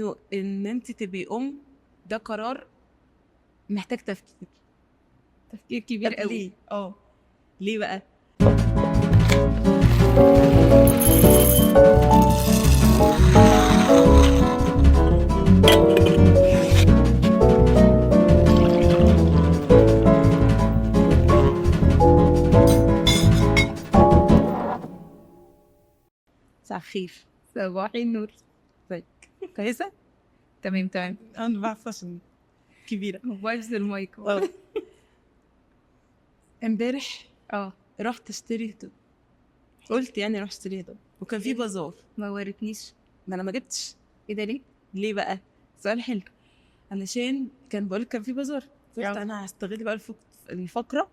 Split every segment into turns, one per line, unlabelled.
انه ان انت تبقي ام ده قرار محتاج تفكير،
تفكير كبير
طب
قوي.
ليه؟ اه ليه بقى؟ مساء الخير.
صباح النور.
ازيك؟ كويسة؟
تمام تمام.
انا بعرف عشان كبيرة.
vibes المايك.
اه امبارح
اه
رحت اشتري هدوم، قلت يعني اروح اشتري هدوم، وكان في بازار.
ما وريتنيش.
ما انا ما جبتش.
ايه ده ليه؟
ليه بقى؟ سؤال حلو. علشان كان بقولك كان في بازار، فقلت
اه.
انا هستغل بقى الفقرة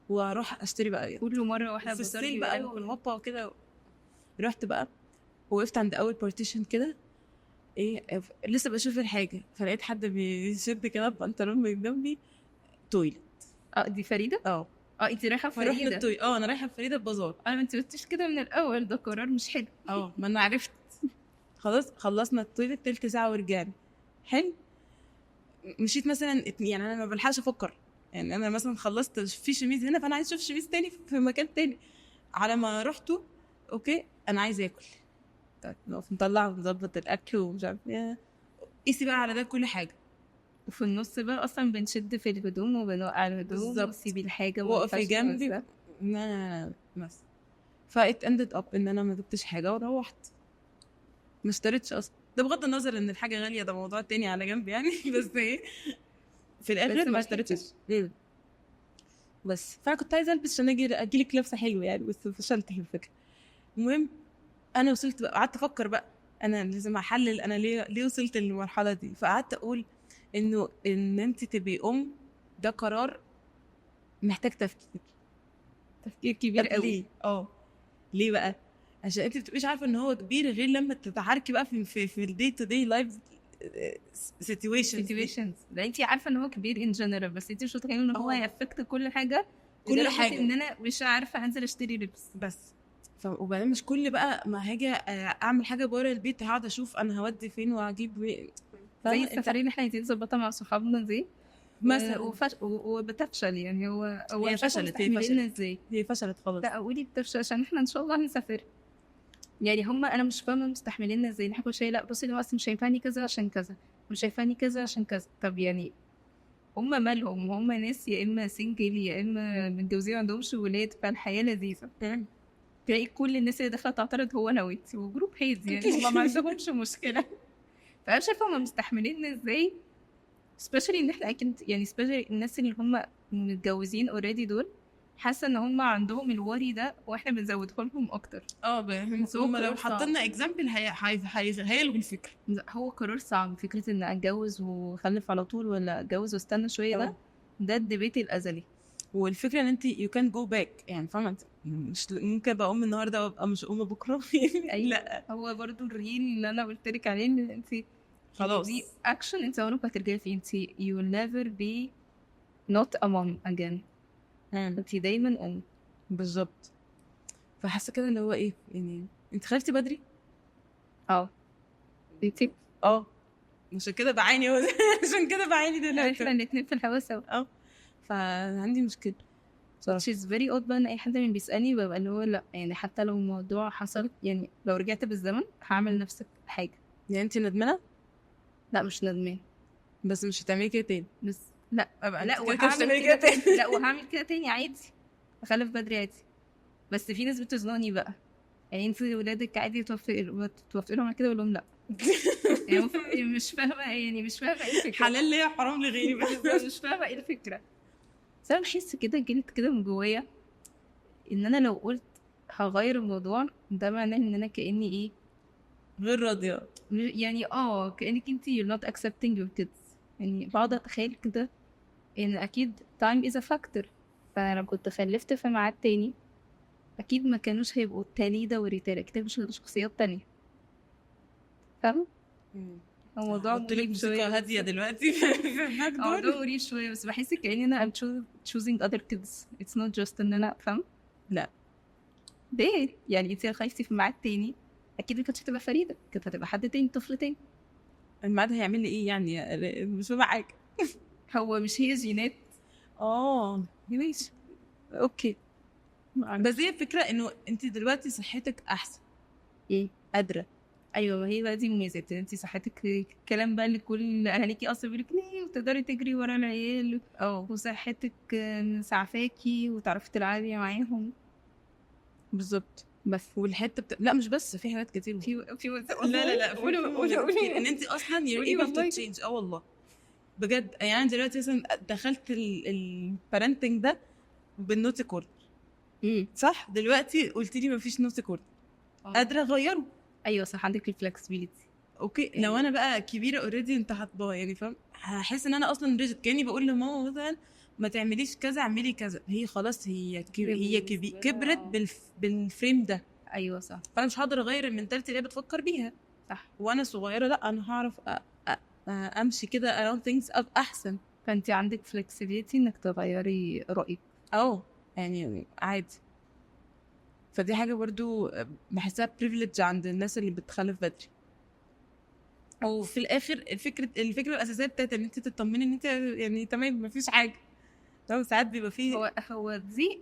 واروح اشتري بقى
كل مرة واحنا
في
بازار
ال sale
بيبقى
بقى
له-
والهوبا وكده. رحت بقى وقفت عند اول partition كده، ايه لسه بشوف الحاجة، فلقيت حد بيشد كده بنطلون من جنبي، toilet.
اه دي فريدة؟
اه
اه انت رايحة
فرحنا
فريدة.
ال toilet. اه انا رايحة فريدة البازار.
انا ما انت قلتيش كده من الاول، ده قرار مش حلو.
اه ما انا عرفت خلاص. خلصنا ال toilet تلت ساعة ورجعنا. حلو. مشيت مثلا يعني انا ما بلحقش افكر، يعني انا مثلا خلصت في شميز هنا، فانا عايز اشوف شميز تاني في مكان تاني. على ما رحته okay انا عايز اكل، طيب نقف نطلع ونظبط الاكل ومش عارف ايه، قيسي بقى على ده كل حاجة.
وفي النص بقى اصلا بنشد في الهدوم وبنوقع الهدوم
بالظبط.
وسيبي الحاجة وما
وقفي
ينفعش
جنبي.
توزع.
لا لا لا بس ف it ended up ان انا ما جبتش حاجة وروحت، ما اشتريتش اصلا. ده بغض النظر ان الحاجة غالية، ده موضوع تاني على جنب يعني. بس ايه في الاخر
بس
ما
ما
اشتريتش. بس فانا كنت عايزه البس عشان اجي لك لبسه حلوة يعني، بس فشلت في الفكرة. المهم انا وصلت بقى، قعدت افكر بقى انا لازم احلل انا ليه وصلت للمرحلة دي. فقعدت اقول انه ان انت تبقي ام ده قرار محتاج تفكير،
تفكير كبير
طب
قوي.
ليه؟ اه ليه بقى؟ عشان انت بتبقيش عارفه ان هو كبير غير لما تتعاركي بقى في ال day to day life situation.
situations. ده انت عارفه ان هو كبير in general، بس انت مش متخيله ان هو
اه.
هي affect كل حاجة،
كل
لدرجة
حاجة.
ان انا مش عارفه انزل اشتري لبس
بس. وبعدين مش كل بقى ما هاجي اعمل حاجة بره البيت هقعد اشوف انا هودي فين وهجيب وين.
زي
فاهمة؟ انت
السفرية اللي احنا عايزين نظبطها مع صحابنا دي
مثلا.
وبتفشل يعني. هو
هي
مش عارفة
فشلت، هي
مستحمليننا
فشلت.
ازاي.
هي فشلت خالص.
لا قولي بتفشل عشان احنا ان شاء الله هنسافر يعني. هم انا مش فاهمه مستحمليننا ازاي. احنا كل شوية لا بصي ده اصلا مش هينفعني كذا عشان كذا، مش هينفعني كذا عشان كذا. طب يعني هم مالهم؟ هم ناس يا اما single يا اما متجوزين ما عندهمش ولاد، فالحياة لذيذة. تلاقي كل الناس اللي داخله تعترض هو انا وانتي و group هادي يعني، هم ما عندهمش مشكلة. فانا مش عارفه هم مستحمليننا ازاي، especially ان احنا اكيد يعني especially الناس اللي هم متجوزين already دول، حاسه ان هم عندهم ال worry ده واحنا بنزوده لهم اكتر.
اه
بس هو
هم لو
قرار صعب.
حطينا example هيلغوا الفكرة.
لا، هو قرار صعب فكرة ان اتجوز واخلف على طول ولا اتجوز واستنى شوية. ده ال debate الازلي.
والفكرة ان انت you can go back يعني، فاهمه؟ انت مش ممكن ابقى ام النهارده وابقى مش ام بكره.
أيوة.
لا
هو برضو ال reel اللي انا قلت لك عليه ان انت
خلاص.
دي اكشن انت عمرك ما هترجعي فيه. انت you will never be not a mom again. انت دايما ام.
بالظبط. فحاسه كده اللي هو ايه يعني، انت خلفتي بدري؟
اه انت
اه عشان كده بعاني. عشان كده بعاني دلوقتي.
احنا الاثنين في الهوا سوا.
اه فعندي مشكلة بصراحة.
which is very odd بقى ان اي حد من بيسالني ببقى اللي هو لا يعني، حتى لو الموضوع حصل يعني لو رجعت بالزمن هعمل نفس الحاجة.
يعني انت ندمانه؟
لا مش ندمان.
بس مش هتعملي كده تاني.
بس لا
ابقى
لا
انت كده كده مش
وهعمل
هتعملي
كده
كده تاني.
لا وهعمل كده تاني عادي، اخلف بدري عادي. بس في ناس بتزنقني بقى يعني، انت ولادك عادي توافقي لهم على كده؟ اقول لهم لا. يعني مش فاهمه يعني، مش فاهمه ايه الفكرة.
حلال ليا حرام لغيري.
بس مش فاهمه ايه الفكرة. بس انا بحس كده جلد كده من جوايا ان انا لو قلت هغير الموضوع ده معناه ان انا كاني ايه،
غير راضية
يعني. كانك انت you're not accepting your kids. يعني بقعد اتخيل كده ان اكيد time is a factor. فانا لو كنت خلفت في ميعاد تاني اكيد ما كانوش هيبقوا تاليدا وريتالا، اكيد مش هيبقوا شخصيات تانية. فاهمه؟ الموضوع
قلت لك
مريب
موسيقى
شوية
هادية
بس.
دلوقتي في ال back
الموضوع
door.
مريب شوية، بس بحس كاني انا I'm choosing other kids. It's not just ان انا فاهم.
لا.
ليه؟ يعني انت لو خلفتي في ميعاد تاني اكيد ما كانتش هتبقى فريدة، كانت هتبقى حد تاني، طفل تاني.
الميعاد هيعمل لي ايه يعني؟ مش فاهمه حاجة.
هو مش هي جينات؟
ماشي okay. بس هي الفكرة انه انت دلوقتي صحتك احسن.
ايه
قادرة.
ايوه، ما هي بقى دي مميزات انت صحتك. الكلام بقى اللي كل اهاليكي اصلا بيقولك ليه وتقدري تجري ورا العيال وصحتك سعفاكي وتعرفي تلعبي معاهم.
بالظبط.
بس
والحتة لا مش بس، في حاجات كتير
في
لا لا لا، قولي ان انت اصلا you're able to change. والله بجد يعني دلوقتي مثلا دخلت ال parenting ده بال naughty corner. صح؟ دلوقتي قلت لي مفيش naughty corner، قادرة اغيره.
ايوه صح، عندك ال flexibility.
okay لو انا بقى كبيرة already انت هتبقى يعني فاهم، هحس ان انا اصلا rigid. كاني بقول لماما مثلا ما تعمليش كذا اعملي كذا، هي خلاص هي كبرت بال frame ده.
ايوه صح.
فانا مش هقدر اغير ال mentality اللي هي بتفكر بيها.
صح.
وانا صغيرة لا انا هعرف امشي كده around things احسن.
فانت عندك flexibility انك تغيري رايك.
يعني عادي. فدي حاجة برضو بحسها privilege عند الناس اللي بتخلف بدري. وفي الاخر الفكرة الاساسية بتاعت ان انت تطمني ان انت يعني تمام مفيش حاجة. طبعا ساعات بيبقى فيه
هو دي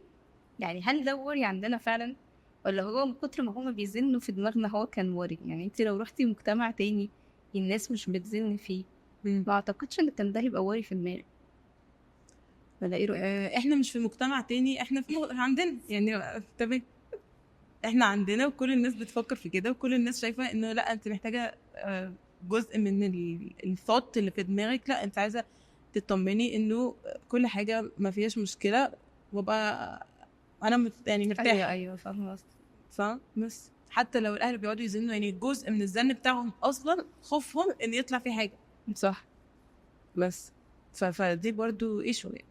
يعني، هل ده worry عندنا فعلا ولا هو من كتر ما هما بيزنوا في دماغنا هو كان worry؟ يعني انت لو رحتي مجتمع تاني الناس مش بتزن فيه، ما اعتقدش ان كان ده هيبقى worry في دماغي. ولا ايه رأيك؟
احنا مش في مجتمع تاني، احنا في عندنا يعني تمام، احنا عندنا وكل الناس بتفكر في كده وكل الناس شايفه انه لا انت محتاجه جزء من ال thought اللي في دماغك، لا انت عايزه تطمني انه كل حاجة ما فيهاش مشكلة وابقى انا يعني مرتاحة.
ايوه فاهمه قصدك.
صح. بس حتى لو الاهل بيقعدوا يزنوا، يعني جزء من الزن بتاعهم اصلا خوفهم ان يطلع في حاجة.
صح.
بس فدي برضو issue يعني،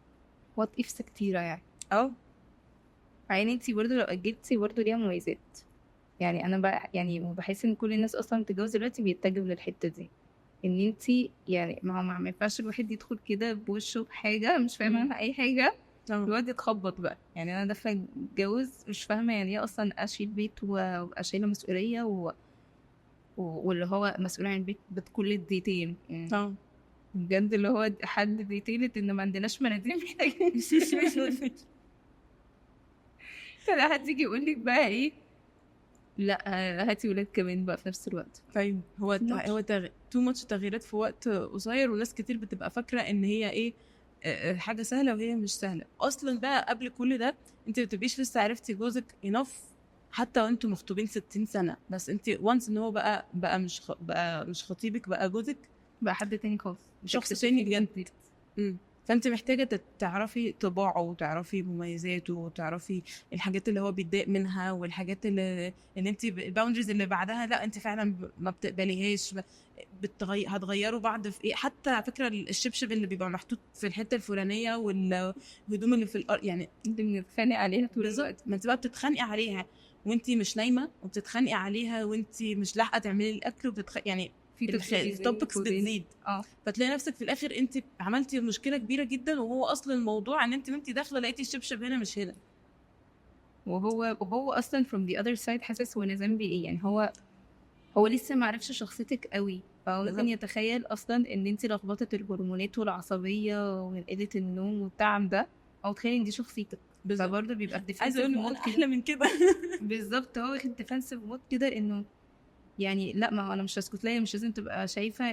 what ifs كتيرة يعني. يعني انتي برضو لو اجلتي برضو ليها مميزات. يعني انا بقى يعني بحس ان كل الناس اصلا بتتجوز دلوقتي بيتجهوا للحتة دي، ان انتي يعني ما ينفعش الواحد يدخل كده بوشه بحاجة مش فاهمه عنها اي حاجة، الواحد يتخبط بقى. يعني انا داخله اتجوز مش فاهمه يعني ايه اصلا اشيل بيت وابقى شايله مسؤولية واللي هو مسؤول عن البيت بكل ال detail يعني. بجد اللي هو حد detailed ان ما عندناش مناديل محتاجين. فلا حد يجي يقول لك بقى ايه، لا هاتي ولاد كمان بقى في نفس الوقت.
طيب هو too much تغييرات في وقت قصير، وناس كتير بتبقى فاكره ان هي ايه حاجة سهلة وهي مش سهلة اصلا. بقى قبل كل ده انت ما بتبقيش لسه عرفتي جوزك enough حتى وانتوا مخطوبين 60 سنة، بس انت once ان هو بقى مش بقى مش خطيبك، بقى جوزك،
بقى حد تاني خالص،
شخص تاني بجد. فانت محتاجه تعرفي طباعه وتعرفي مميزاته وتعرفي الحاجات اللي هو بيتضايق منها والحاجات اللي انت ال boundaries اللي بعدها لا انت فعلا ما بتقبليهاش، هتغيروا بعض في ايه. حتى على فكرة الشبشب اللي بيبقى محطوط في الحتة الفلانية والهدوم اللي في الارض، يعني
انت بتتخانقي عليها طول الوقت.
ما انت بقى بتتخانقي عليها وانت مش نايمة، وبتتخانقي عليها وانت مش لاحقة تعملي الاكل، يعني
في
ال topics بتزيد. فتلاقي نفسك في الاخر انت عملتي مشكلة كبيرة جدا، وهو اصلا الموضوع ان انت وانت داخله لقيتي الشبشب هنا مش هنا،
وهو اصلا from the other side حاسس هو انا ذنبي ايه. يعني هو لسه ما عرفش شخصيتك قوي، فهو ممكن يتخيل اصلا ان انت لخبطة الهرمونات والعصبية وقلة النوم والتعب ده، او تخيل ان دي شخصيتك. فبرضه بيبقى في
عايزه اقول احلى من كده.
بالظبط، هو واخد defensive mode كده، انه يعني لا ما انا مش هسكت ليا، مش لازم تبقى شايفه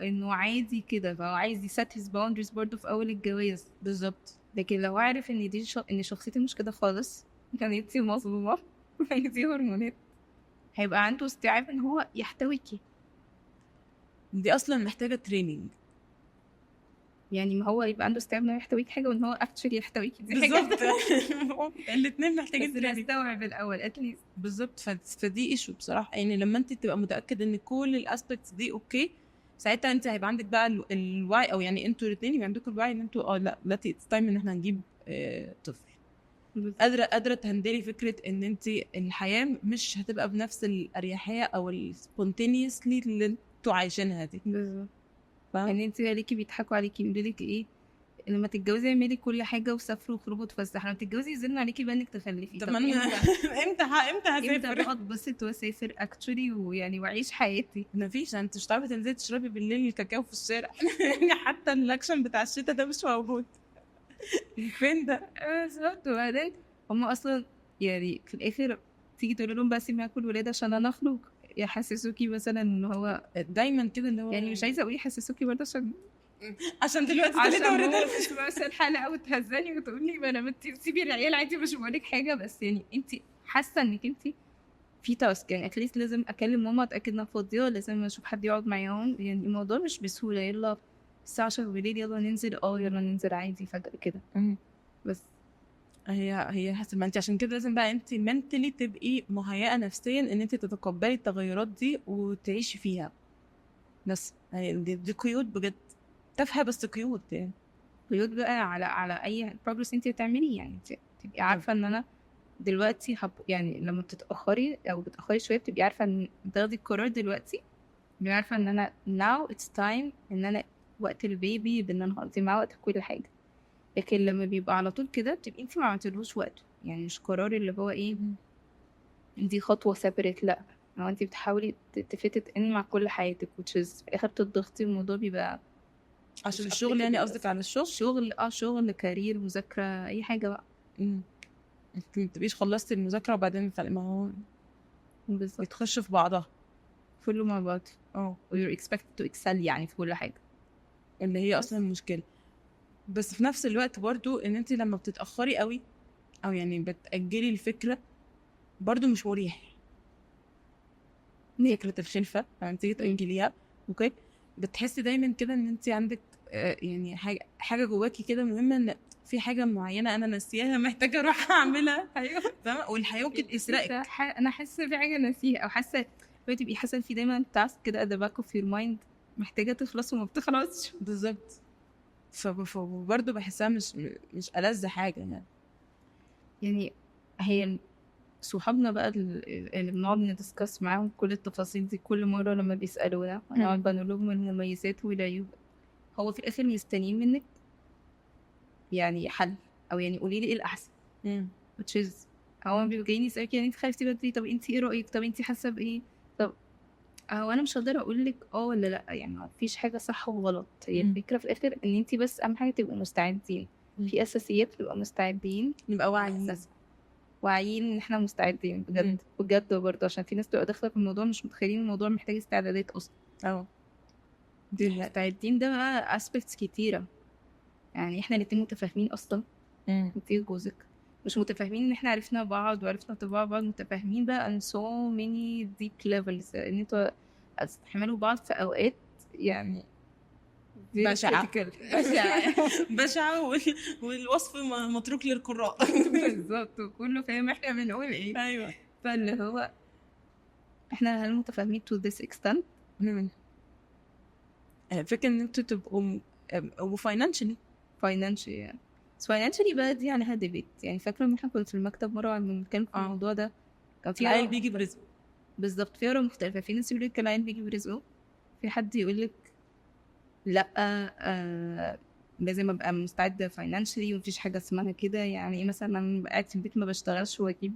انه عادي كده. فهو عايز ي set his boundaries برضه في اول الجواز.
بالظبط.
لكن لو عارف ان دي ان شخصيتي مش كده خالص، كانت مظلومة دي هرمونات، هيبقى عنده استيعاب ان هو يحتويكي.
دي اصلا محتاجه training.
يعني ما هو يبقى عنده استيعاب انه يحتويك حاجة، وان هو actually يحتويكي دي
حاجة. بالظبط. الاثنين محتاجين
training. يستوعب الاول at least.
بالظبط. فدي issue بصراحة. يعني لما انت تبقى متاكد ان كل ال aspects دي okay، ساعتها انت هيبقى عندك بقى الوعي، او يعني انتوا الاثنين يبقى عندكم الوعي ان انتوا لا دلوقتي it's time ان احنا هنجيب طفل. قادرة ت handle ي فكرة ان انت الحياة مش هتبقى بنفس الاريحيه او ال spontaneously اللي انتوا عايشينها دي.
بالظبط. يعني انت عليكي بيضحكوا عليكي يقولوا لك ايه، لما تتجوزي اعملي كل حاجة وسافروا وخرجوا وتفسحوا، لما تتجوزي يزن عليكي بقى انك تخلفي.
طب ما انا امتى امتى
امتى
هسافر؟
بقى اتبسط واسافر actually ويعني واعيش حياتي؟
مفيش، انت مش هتعرفي تنزلي تشربي بالليل الكاكاو في الشارع. يعني حتى الاكشن بتاع الشتاء ده مش موجود. فين ده؟
بالظبط. وبعدين هم اصلا يعني في الاخر تيجي تقول لهم بس معاكم الولاد عشان انا اخرج، يحسسوكي مثلا ان هو
دايما كده اللي هو
يعني مش عايزه اقول يحسسوكي برضه عشان
عشان دلوقتي
عشان
تلاتة
ماما
ورد.
تسمعش الحلقة وتهزني وتقول لي ما انا ما انت سيبي العيال عادي مش بقول لك حاجه، بس يعني انت حاسه انك انت في task، يعني at least لازم اكلم ماما اتاكد انها فاضيه، لازم اشوف حد يقعد معاهم، يعني الموضوع مش بسهولة يلا الساعة 10 بالليل يلا ننزل، يلا ننزل عادي فجاة كده. بس
هي حسب ما انت، عشان كده لازم بقى انت mentally تبقي مهيئة نفسيا ان انت تتقبلي التغيرات دي وتعيشي فيها. بس يعني دي قيود بجد تافهة، بس قيود يعني.
قيود بقى على اي progress انت بتعمليه، يعني انت تبقي عارفه ان انا دلوقتي يعني لما بتتاخري او بتاخري شوية بتبقي عارفه ان تاخدي القرار دلوقتي، بتبقي عارفه ان انا now it's time ان انا وقت ال baby بان انا هقضي معاه وقت كل حاجة. لكن لما بيبقى على طول كده بتبقي انت ما عملتلوش وقته، يعني مش قرار اللي هو ايه دي خطوة separate، لا هو انت بتحاولي ت fit it in مع كل حياتك which is في الاخر بتضغطي الموضوع بيبقى
عشان
مش
الشغل يعني
applicable.
قصدك على الشغل؟
شغل، شغل، career، مذاكرة، اي حاجة بقى.
انت ما تبقيش خلصتي المذاكرة وبعدين ما هو
بالظبط
بتخش في بعضها
كله مع بعض. You're expected to excel يعني في كل حاجة،
اللي هي اصلا المشكلة. بس في نفس الوقت برضو ان انت لما بتتاخري قوي او يعني بتاجلي الفكرة برضو مش مريح. فكرة الخلفة لما تيجي تاجليها okay بتحسي دايما كده ان انت عندك يعني حاجة جواكي كده مهمة، ان في حاجة معينة انا ناسياها محتاجه اروح اعملها.
ايوه
فاهمه؟ والحياة ممكن تسرقك.
انا حاسه في حاجة ناسيها، او حاسه تبقي حاسه في دايما task كده at the back of your mind محتاجه تخلص وما بتخلصش.
بالظبط. فبرضه بحسها مش ألذ حاجة يعني.
يعني هي صحابنا بقى اللي بنقعد ن discuss معاهم كل التفاصيل دي كل مرة لما بيسألونا نقعد بقى نقول لهم المميزات والعيوب، هو في الآخر مستنيين منك يعني حل، أو يعني قولي لي إيه الأحسن. Which is هو بيبقوا جايين يسألك يعني أنت خايفتي بدري، طب أنت إيه رأيك، طب أنت حاسة بإيه، طب هو أنا مش هقدر أقول لك ولا لأ، يعني مفيش حاجة صح وغلط. هي الفكرة في الآخر إن أنت بس أهم حاجة تبقوا مستعدين، في أساسيات تبقى مستعدين،
نبقى واعيين،
واعيين إن إحنا مستعدين بجد. بجد برضه عشان في ناس تبقى داخلة في الموضوع مش متخيلين الموضوع محتاج استعدادات أصلا.
دي
مستعدين ده بقى aspects كتيرة، يعني إحنا الاتنين متفاهمين أصلا. انتي وجوزك مش متفاهمين إن إحنا عرفنا بعض وعرفنا طباع بعض، متفاهمين بقى on so many deep levels إن انتوا هتستحملوا بعض في أوقات يعني
بشعة.
critical. بشعة.
بشعة والوصف متروك للقراء.
بالظبط، وكله فاهم احنا بنقول ايه. فاللي هو احنا هل متفاهمين to this extent؟
فكرة ان انتوا تبقوا financially.
financially يعني. بس financially بقى دي عليها debate. يعني فاكرة ان احنا كنا في المكتب مرة لما بنتكلم في الموضوع ده، كان في
العيل
آراء
بيجي برزقه.
بالظبط، في آراء مختلفة. في ناس يقول لك العيل بيجي برزقه، في حد يقول لك لا، لازم ابقى مستعدة financially ومفيش حاجة اسمها كده. يعني مثلا انا قاعد في البيت ما بشتغلش واجيب،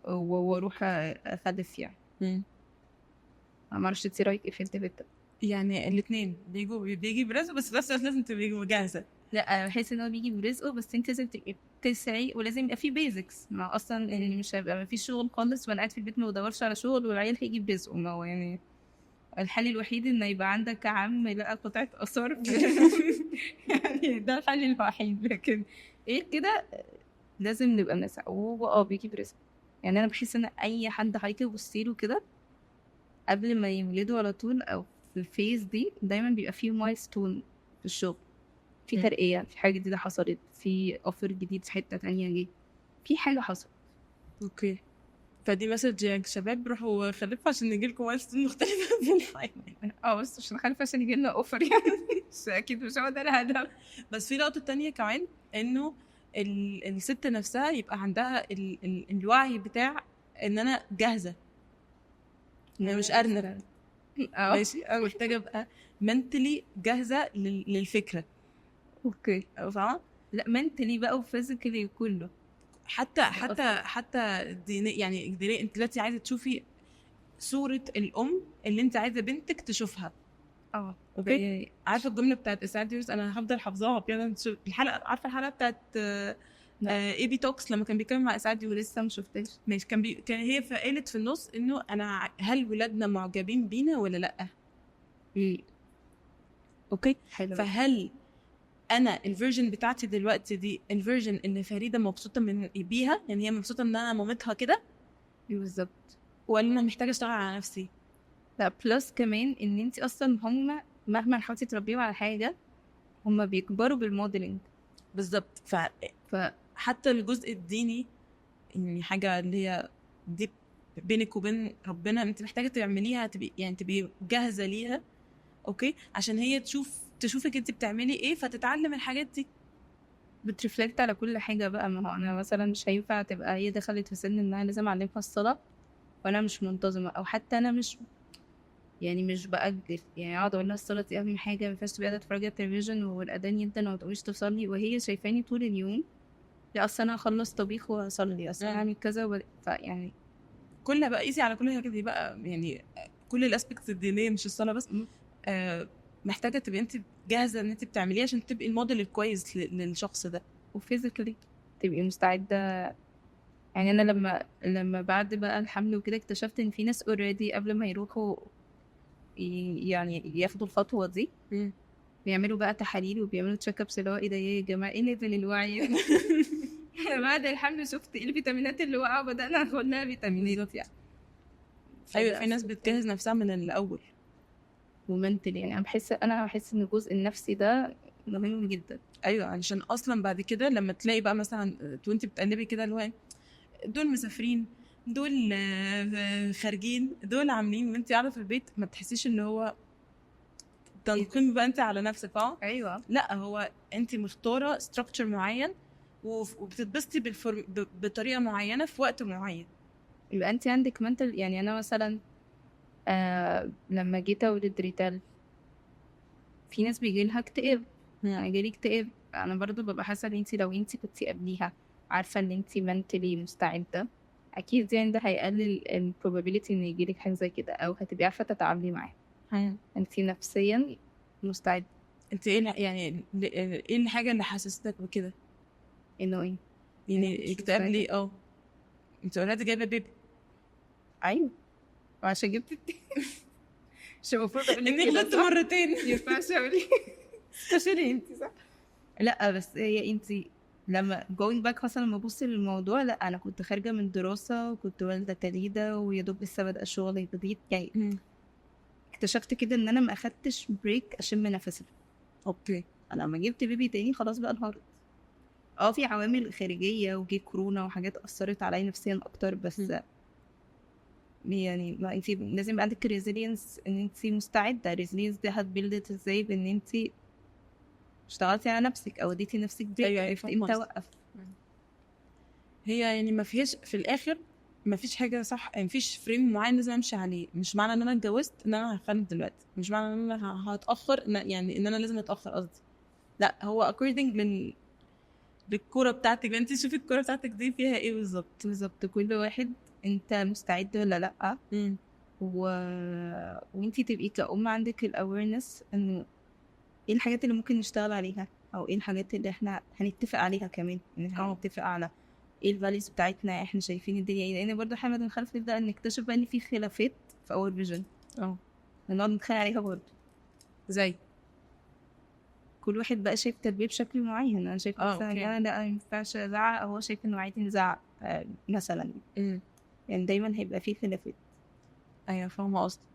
واروح اخلف يعني. ما اعرفش انت رايك ايه في ال debate ده؟
يعني الاثنين بيجي برزقه، بس في نفس الوقت لازم تبقي جاهزة.
لا، انا بحس ان هو بيجي برزقه، بس انت لازم تبقي بتسعي ولازم يبقى في basics. ما اصلا يعني مش هيبقى ما فيش شغل خالص وانا قاعد في البيت ما بدورش على شغل والعيال هيجي برزقه. ما هو يعني الحل الوحيد ان يبقى عندك عم لقى قطعه اثار يعني ده الحل الوحيد، لكن ايه كده لازم نبقى بنسعى. وهو بيجي برزقه. يعني انا بحس ان اي حد هيجي يبص له كده قبل ما يولدوا على طول او في ال phase دي دايما بيبقى فيه milestone في الشغل، في ترقية، في حاجة جديدة حصلت، في offer جديد في حتة تانية جه، في حاجة حصلت.
okay، فدي message يا شباب، روحوا خلفوا عشان يجي لكم milestone مختلفة في الحياة.
بس عشان نخلف عشان يجي لنا offer يعني. مش اكيد مش هو ده الهدف.
بس في نقطة تانية كمان، انه الست نفسها يبقى عندها الوعي بتاع ان انا جاهزة، انا مش ارنب. ماشي، انا محتاجة ابقى mentally جاهزة للفكرة.
okay.
فاهمه؟
لا mentally بقى و physically وكله.
حتى ديني، يعني ديني، انت دلوقتي عايزه تشوفي صوره الام اللي انت عايزه بنتك تشوفها. okay. عارفه الجملة بتاعت اسعاد يونس؟ انا هفضل حافظاها بجد. الحلقة، عارفه الحلقة بتاعت AB Talks لما كان بيتكلم مع اسعاد يونس؟
لسه ما شفتهاش.
ماشي. كان هي فقالت في النص انه انا هل ولادنا معجبين بينا ولا لا؟ okay.
حلو.
فهل انا ال version بتاعتي دلوقتي دي ال version اللي فريدة مبسوطة من بيها، يعني هي مبسوطة ان انا مامتها كده
بالظبط،
ولا انا محتاجه اشتغل على نفسي؟
لا plus كمان ان انت اصلا هم مهما حاولتي تربيهم على حاجة هم بيكبروا بال modeling.
بالظبط. فحتى الجزء الديني، يعني حاجة اللي هي دي بينك وبين ربنا، انت محتاجه تعمليها، تبقي يعني تبقي جاهزة ليها. okay، عشان هي تشوفك انت بتعملي ايه فتتعلم الحاجات دي.
بت reflect على كل حاجة بقى. ما هو انا مثلا مش هينفع تبقى هي دخلت في سن انها لازم اعلمها الصلاة وانا مش منتظمة، او حتى انا مش يعني مش باجل، يعني اقعد اقول لها الصلاة دي اهم حاجة، ما ينفعش تبقي قاعدة تتفرجي على التلفزيون والاذان يدن وما تقوميش تصلي، وهي شايفاني طول اليوم. لا اصل انا هخلص طبيخ وهصلي، اصل انا هعمل كذا فيعني
كلها بقى قيسي على كل الحاجات دي بقى، يعني كل ال aspects الدينية مش الصلاة بس. محتاجه تبقي انت جاهزة ان انت بتعمليها عشان تبقي الموديل الكويس للشخص ده،
و physically تبقي مستعدة. يعني انا لما بعد بقى الحمل وكده اكتشفت ان في ناس already قبل ما يروحوا يعني ياخدوا الخطوة دي بيعملوا بقى تحاليل وبيعملوا check ups، اللي هو ايه ده يا جماعة، ايه level الوعي؟ بعد الحمل شفت ايه الفيتامينات اللي وقعوا، بدأنا ناخد لها فيتامينات يعني.
ايوه، في ناس بتجهز نفسها من الاول
و mentally. يعني انا بحس ان الجزء النفسي ده مهم جدا.
ايوه، علشان اصلا بعد كده لما تلاقي بقى مثلا وانت بتقلبي كده اللي هو دول مسافرين، دول خارجين، دول عاملين، وانت قاعدة في البيت ما تحسيش ان هو تنقم بقى انت على نفسك.
ايوه،
لا هو انت مختاره structure معين وبتتبسطي بطريقة معينة في وقت معين،
يبقى انت عندك mental. يعني انا مثلا لما جيت اولد ريتال في ناس بيجي لها اكتئاب، يعني جالي اكتئاب. انا برضو ببقى حاسه ان انت لو انت كنتي قبليها عارفه ان انت mentally مستعدة، اكيد يعني ده هيقلل ال probability ان يجيلك حاجة زي كده، او هتبقي عارفه تتعاملي معاه. انت نفسيا مستعدة.
انت ايه يعني ايه الحاجة اللي حسستك بكده؟
انه ايه
يعني اكتئاب ليه؟ انت already جايبه baby.
ايوه، وعشان جبت التاني مش المفروض اقول لك
اني غلطت مرتين،
ما ينفعش اقول استشيري انت صح؟ لا بس هي انت لما going back مثلا لما ابص للموضوع، لا انا كنت خارجه من دراسة وكنت والده تليده ويا دوب لسه بادئه شغل جديد، يعني اكتشفت كده ان انا ما اخدتش break اشم نفسي.
okay،
انا لما جبت baby تاني خلاص بقى انهارت. في عوامل خارجية وجي كورونا وحاجات اثرت عليا نفسيا اكتر، بس يعني ما انت لازم يبقى عندك resilience ان انت مستعدة. resilience دي هت build ازاي؟ بان انت اشتغلتي على نفسك او اديتي نفسك break.
أيوة،
عرفتي امتى اوقف.
هي يعني ما فيش في الاخر ما فيش حاجة صح، ما فيش frame معين لازم امشي عليه. مش معنى ان انا اتجوزت ان انا هخلف دلوقتي، مش معنى ان انا هتاخر يعني ان انا لازم اتاخر قصدي، لا هو according للكورة بتاعتك. انت شوفي الكورة بتاعتك دي فيها ايه بالظبط.
بالظبط، كل واحد انت مستعد ولا لا. وانت تبقي كأم عندك ال awareness انه ايه الحاجات اللي ممكن نشتغل عليها، او ايه الحاجات اللي احنا هنتفق عليها كمان، ان احنا هنتفق على ايه ال values بتاعتنا، احنا شايفين الدنيا ايه. لان برضه احنا بعد ما نخلف نبدا نكتشف بقى ان في خلافات في our vision، نقعد نتخانق عليها برضه.
زي
كل واحد بقى شايف تربيه بشكل معين. انا شايف مثلا انا لا ما ينفعش ازعق، هو شايف انه عادي نزعق مثلا. يعني دايما هيبقى فيه خلافات.
ايوه فاهمه قصدك.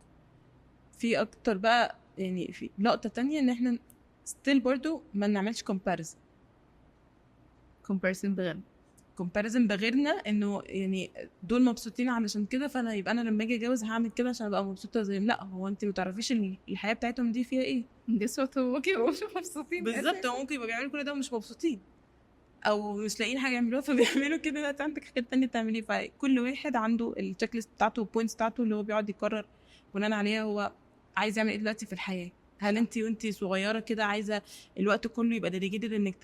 في اكتر بقى يعني في لقطة تانية ان احنا still برضو ما نعملش comparison
بغيرنا،
comparison بغيرنا، انه يعني دول مبسوطين علشان كده فانا يبقى انا لما اجي اتجوز هعمل كده عشان ابقى مبسوطة زيهم. لا، هو انت ما تعرفيش الحياة بتاعتهم دي فيها ايه.
دي صوت ممكن يبقوا مش مبسوطين.
بالظبط، هو ممكن يبقوا بيعملوا كل ده ومش مبسوطين او مش لاقيين حاجة يعملوها فبيعملوا كده. لا، عندك حاجات تانية تعمليه. فكل واحد عنده ال checklist بتاعته وال points بتاعته اللي هو بيقعد يقرر بناء عليها هو عايز يعمل ايه دلوقتي في الحياة. هل انت وانت صغيرة كده عايزه الوقت كله يبقى dedicated انك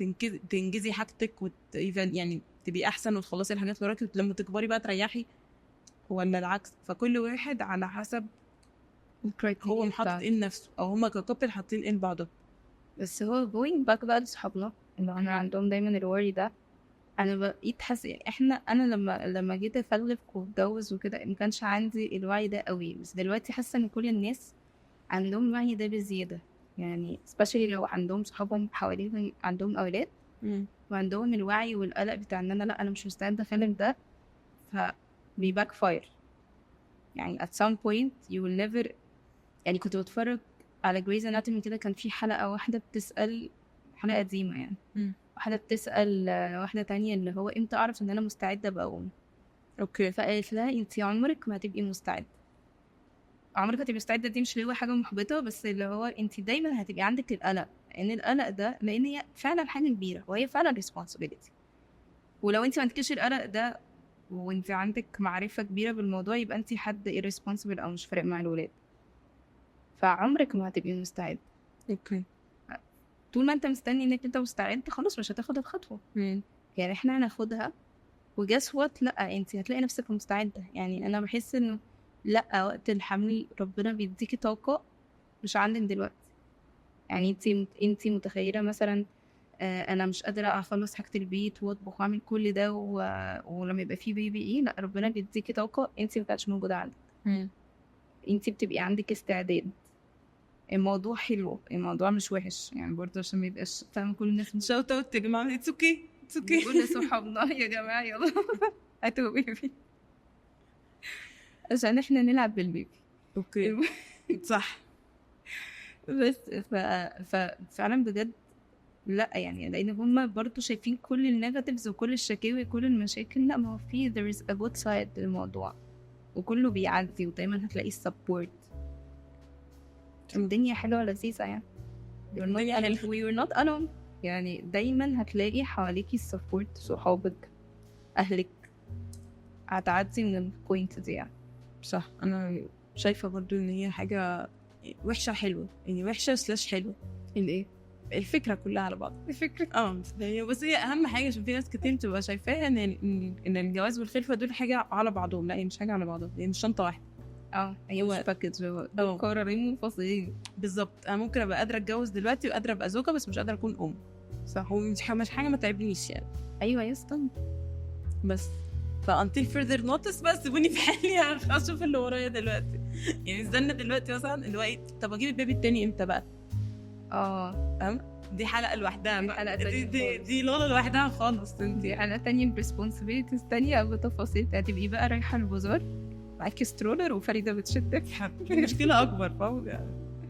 تنجزي حاجتك يعني تبقي احسن وتخلصي الحاجات اللي وراكي، لما تكبري بقى تريحي، ولا العكس؟ فكل واحد على حسب هو حاطط ايه لنفسه، او هما ك couple حاطين ايه لبعضهم.
بس هو going back بقى لصحابنا اللي انا عندهم دايما ال worry ده، انا بقيت حاسه يعني انا لما جيت اخلف واتجوز وكده ما كانش عندي الوعي ده قوي، بس دلوقتي حاسه ان كل الناس عندهم الوعي ده بزيادة، يعني especially لو عندهم صحابهم حواليهم عندهم اولاد وعندهم الوعي والقلق بتاع ان انا لا انا مش مستعدة اخلف ده، ف بي backfire يعني at some point you will never. يعني كنت بتفرج على Grey's Anatomy كده، كان في حلقة واحدة بتسأل، حلقة قديمة يعني، واحدة بتسأل واحدة تانية اللي هو امتى اعرف ان انا مستعدة ابقى ام؟
okay.
فقالت لها انتي عمرك ما هتبقي مستعدة، عمرك هتبقي مستعدة. دي مش اللي هو حاجة محبطة، بس اللي هو انتي دايما هتبقي عندك القلق، ان القلق ده لان هي فعلا حاجة كبيرة وهي فعلا responsibility، ولو انتي ما عندكيش القلق ده وانتي عندك معرفة كبيرة بالموضوع يبقى انتي حد irresponsible او مش فارق مع الولاد، فعمرك ما هتبقي مستعد.
okay.
طول ما انت مستني انك انت مستعد خلاص مش هتاخد الخطوة. يعني احنا هناخدها و guess what، لا انت هتلاقي نفسك مستعدة. يعني انا بحس انه لا وقت الحمل ربنا بيديكي طاقة مش عندك دلوقتي. يعني انت متخيله مثلا انا مش قادرة اخلص حاجة البيت واطبخ واعمل كل ده ولما يبقى فيه baby ايه، لا ربنا بيديكي طاقة انت ما كانتش موجودة عندك. انت بتبقي عندك استعداد. الموضوع حلو، الموضوع مش وحش يعني، برضه عشان ما يبقاش فاهم كل الناس
shout out يا جماعة it's okay it's okay،
نقول لصحابنا يا جماعة يلا هاتوا baby عشان احنا نلعب بال baby.
okay صح.
بس ففعلا بجد لا يعني، لان هم برضه شايفين كل ال negatives وكل الشكاوي وكل المشاكل، لا ما هو في there is a good side للموضوع وكله بيعدي، ودايما هتلاقي ال support. الدنيا حلوة لذيذة يعني، we were not alone يعني، دايما هتلاقي حواليكي ال support، صحابك، أهلك، هتعدي من ال point دي يعني.
صح. أنا شايفة برضو إن هي حاجة وحشة حلوة، يعني وحشة slash حلوة.
الإيه؟
الفكرة كلها على بعض
الفكرة.
بس هي أهم حاجة، عشان في ناس كتير بتبقى شايفاها إن الجواز والخلفة دول حاجة على بعضهم، لا هي مش حاجة على بعضهم، هي مش شنطة واحدة.
هي مش package، هو قرارين منفصلين.
بالظبط. انا ممكن ابقى قادرة اتجوز دلوقتي وقادرة ابقى زوجه، بس مش قادرة اكون ام.
صح.
هو مش حاجة ما تعبنيش يعني.
ايوه يا اسطى.
بس ف until further notice بس سيبوني في حالي، اشوف اللي ورايا دلوقتي يعني. استنى دلوقتي مثلا اللي هو ايه، طب اجيب ال baby التاني امتى بقى؟ دي حلقة لوحدها،
دي حلقة تانية،
دي لولا لوحدها خالص.
دي حلقة تانية، responsibilities تانية بتفاصيل. هتبقي بقى رايحة البازار معاكي stroller وفريدة بتشدك،
مشكلة أكبر، فاهم؟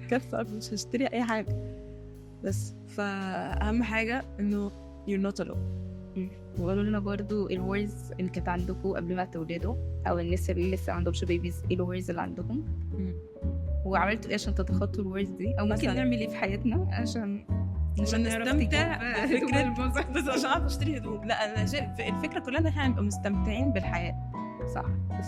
كارثة أكبر، مش هشتري أي حاجة. بس فأهم حاجة إنه you're not alone.
وقالوا لنا برضو ال worries اللي كانت عندكم قبل ما تولدوا، أو الناس اللي لسه عندهمش babies، إيه ال worries اللي عندهم، وعملتوا إيه عشان تتخطوا ال worries دي، أو ممكن نعمل إيه في حياتنا عشان
نستمتع بفكرة، بس عشان أعرف أشتري هدوم. لا أنا شايف الفكرة كلها إن إحنا نبقى مستمتعين بالحياة.
صح.
بس.